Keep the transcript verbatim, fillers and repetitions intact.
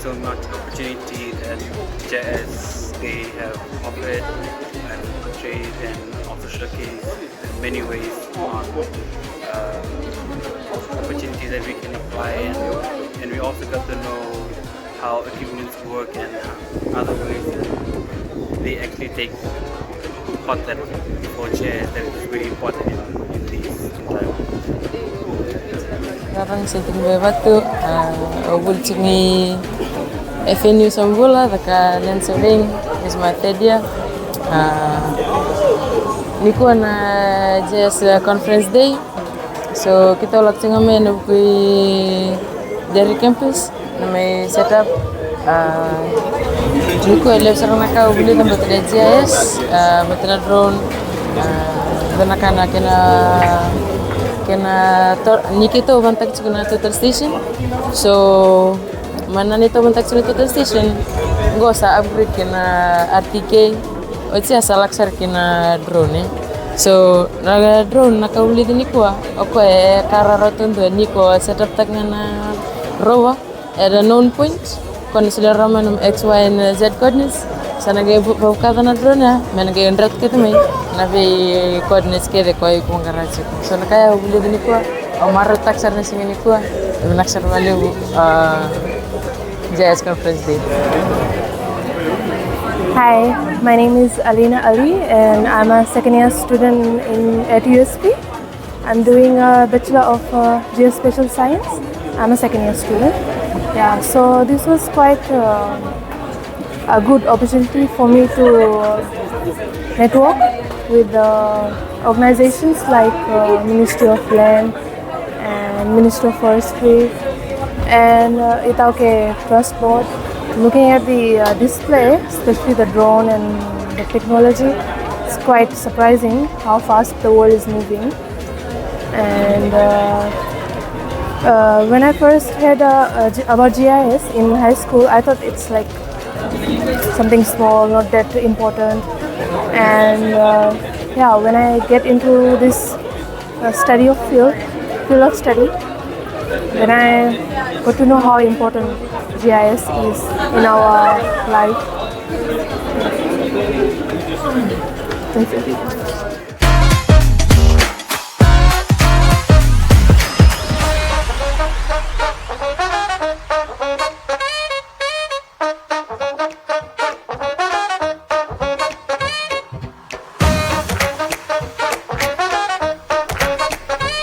So much opportunity that J S they have offered and portrayed and also showcased in many ways on uh, opportunities that we can apply, and, and we also got to know how equipments work and uh, other ways that they actually take part that for J S that is very important in, in this entire. Rarang sa tiko mai vatu, ah, au vuli tiko mai F N U Samabula, caka land surveying, is my third year. Ah, nikua na J S conference day. So keitou lako tiko ga mai ena vuku i Dairy Campus na mai set up. Ah, nikua e levu sara na ka au vulica baleta na G I S, ah, baleta na drone, ah, dua na ka na kena, kena to-, ni keitou vanataki tiko na total station. So mai na neitou vanataki tiko na total station, qo sa upgrade kina R T K. Oti ya sa lako sara kina drone, eh. So na drone na ka au vulica nikua, o koya e ka rawarawa duadua ni ko set up taka ga na rover at a known point. Ko na solia rawa mai na X, Y and Z coordinates. Sa na qai vu-, vakavukaca na drone ya me na qai drop kece mai na vei coordinates kece ko iko vaqara tiko. So na ka ya au vulica nikua, au marautaka sara na siga nikua. E vinaka sara vakalevu, ah, J S Conference Day. Hi, my name is Alina Ali, and I'm a second year student in at U S P. I'm doing a Bachelor of uh, Geospatial Science. I'm a second year student. Yeah, so this was quite uh, a good opportunity for me to network with the organizations like uh, Ministry of Land and Ministry of Forestry and uh, Itauke Trust Board. Looking at the uh, display, especially the drone and the technology, it's quite surprising how fast the world is moving. And uh, uh, when I first heard uh, uh, G- about G I S in high school, I thought it's like something small, not that important. And uh, yeah, when I get into this uh, study of field, field of study, then I got to know how important G I S is in our life. That's it.